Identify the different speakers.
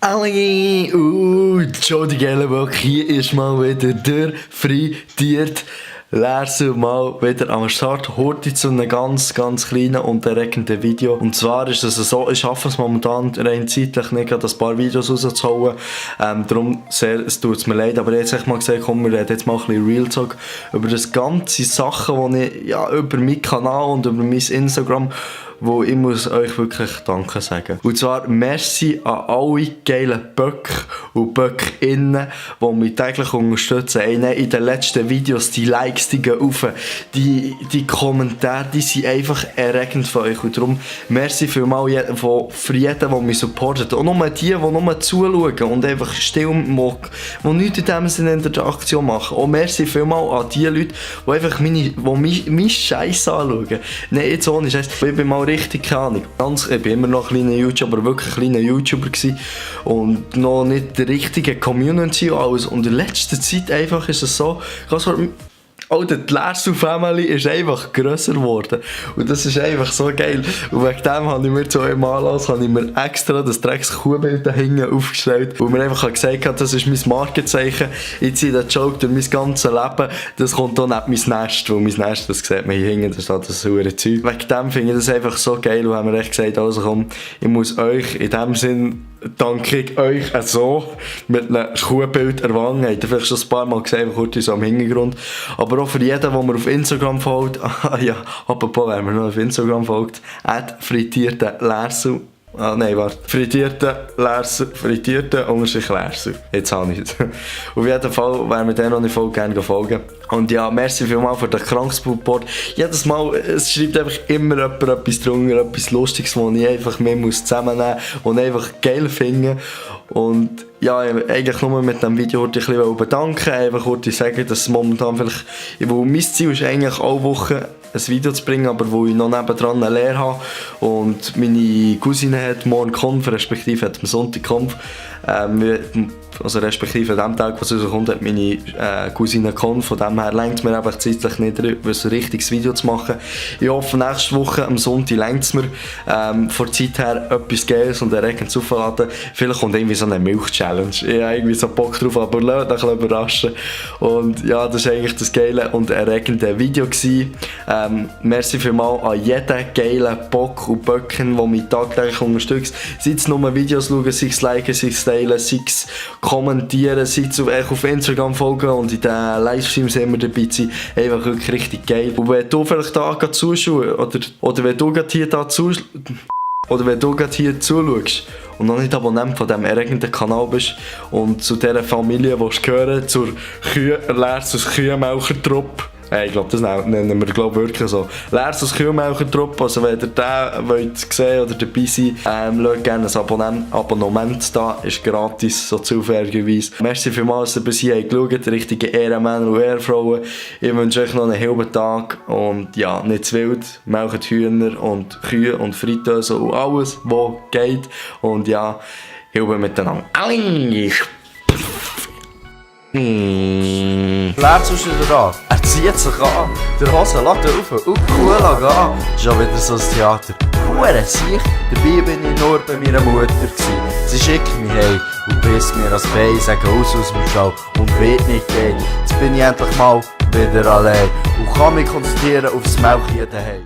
Speaker 1: Ali, Jody Gellenbock, hier ist mal wieder der frittiert Lersu mal wieder am Start. Heute zu einem ganz kleinen und erregenden Video. Und zwar ist es so, ich schaffe es momentan rein zeitlich nicht, ein paar Videos rauszuholen. Darum es tut es mir leid, aber jetzt habe ich mal gesagt, komm, wir reden jetzt mal ein bisschen Real Talk über das ganze Sachen, die ich über meinen Kanal und über mein Instagram, wo ich muss euch wirklich Danke sagen. Und zwar merci an alle geilen Böcke und Böckinnen, die mich täglich unterstützen. In den letzten Videos, die Likes, die gehen rauf, die Kommentare, die sind einfach erregend von euch. Und darum merci vielmals für jeden, der mich supportet. Und nur die nur zuschauen und einfach still die nichts in dem Sinne in der Aktion machen. Und merci vielmals an die Leute, die einfach meinen Scheiß anschauen. Nein, jetzt ohne Scheiß. Ich bin mal richtig, keine Ahnung. Ich bin immer noch ein kleiner YouTuber, aber wirklich ein kleiner YouTuber gewesen. Und noch nicht die richtige Community und alles. Und in letzter Zeit einfach ist es so, die Lersu Family ist einfach grösser geworden. Und das ist einfach so geil. Und wegen dem habe ich mir zu eurem Anlass extra das Drecks-Kuhbild da hinten aufgestellt. Wo mir einfach gesagt hat, das ist mein Markenzeichen. Ich ziehe den Joke durch mein ganzes Leben. Das kommt auch nicht mein Nest. Weil mein Nest, das sieht man hier hinten, da steht das saure Zeug. Wegen dem finde ich das einfach so geil. Und haben wir echt gesagt, also komm, ich muss euch in dem Sinn danke ich euch so mit einem Kuhbild erwangen. Habt ihr vielleicht schon ein paar Mal gesehen, kurz so am Hintergrund. Aber auch für jeden, der mir auf Instagram folgt, apropos, wenn man noch auf Instagram folgt, @frittierte Lersu. Frittierte Lersu. Jetzt habe ich es. Auf jeden Fall, wer mir den noch nicht folgt, gerne folgen. Und ja, merci vielmals für den Kranksport. Jedes Mal, es schreibt einfach immer jemand etwas drunter, etwas Lustiges, das ich einfach mit zusammennehmen muss und einfach geil finde. Und ja, eigentlich nur mit diesem Video wollte ich ein bisschen bedanken. Einfach wollte ich sagen, dass momentan vielleicht, mein Ziel ist eigentlich alle Wochen ein Video zu bringen, aber wo ich noch nebendran eine Lehre habe und meine Cousine hat morgen Konf, respektive hat am Sonntag Konf, also respektive an dem Tag, was rauskommt, hat meine Cousine Konf, von dem her reicht es mir einfach zeitlich nicht, ein richtiges Video zu machen. Ich hoffe, nächste Woche am Sonntag reicht es mir, von der Zeit her etwas Geiles und erregendes aufladen. Vielleicht kommt irgendwie so eine Milch-Challenge. Ich habe irgendwie so Bock drauf, aber lasst euch überraschen. Und ja, das war eigentlich das geile und erregende Video gewesen. Merci vielmals an jeden geilen Bock und Böcken, die mich tagtäglich unterstützt. Sei es nur Videos schauen, sei es liken, sei es teilen, sei es kommentieren, sei es auf Instagram folgen und in den Livestreams immer dabei sein. Einfach wirklich richtig geil. Und wenn du vielleicht da zuschaust oder wenn du gerade hier zuschaust und noch nicht Abonnent von diesem erregenden Kanal bist und zu dieser Familie gehören, zur Lersus Kühenmelker-Truppe. Ich glaube, das nennen wir wirklich so. Lersus Kühlmelker-Truppe, also wenn ihr den wollt sehen oder dabei sein, schaut gerne ein Abonnement da, ist gratis, so zufälligerweise. Merci vielmals, dass ihr bis hier geschaut, richtige Ehrenmänner und Ehrenfrauen. Ich wünsche euch noch einen halben Tag und ja, nicht zu wild, melkt Hühner und Kühe und Fritteuse und alles, was geht. Und ja, Hilfe miteinander.
Speaker 2: Lersu ist wieder da. Er zieht sich an, der Hose lässt rauf und die Kuh lässt an. Schon wieder so ein Theater. Hure sich. Dabei bin ich nur bei meiner Mutter gewesen. Sie schickt mich heim und pisst mir ans Bein, sagt aus dem Stall und wird nicht gehen. Jetzt bin ich endlich mal wieder allein und kann mich konzentrieren auf das Melkchen daheim.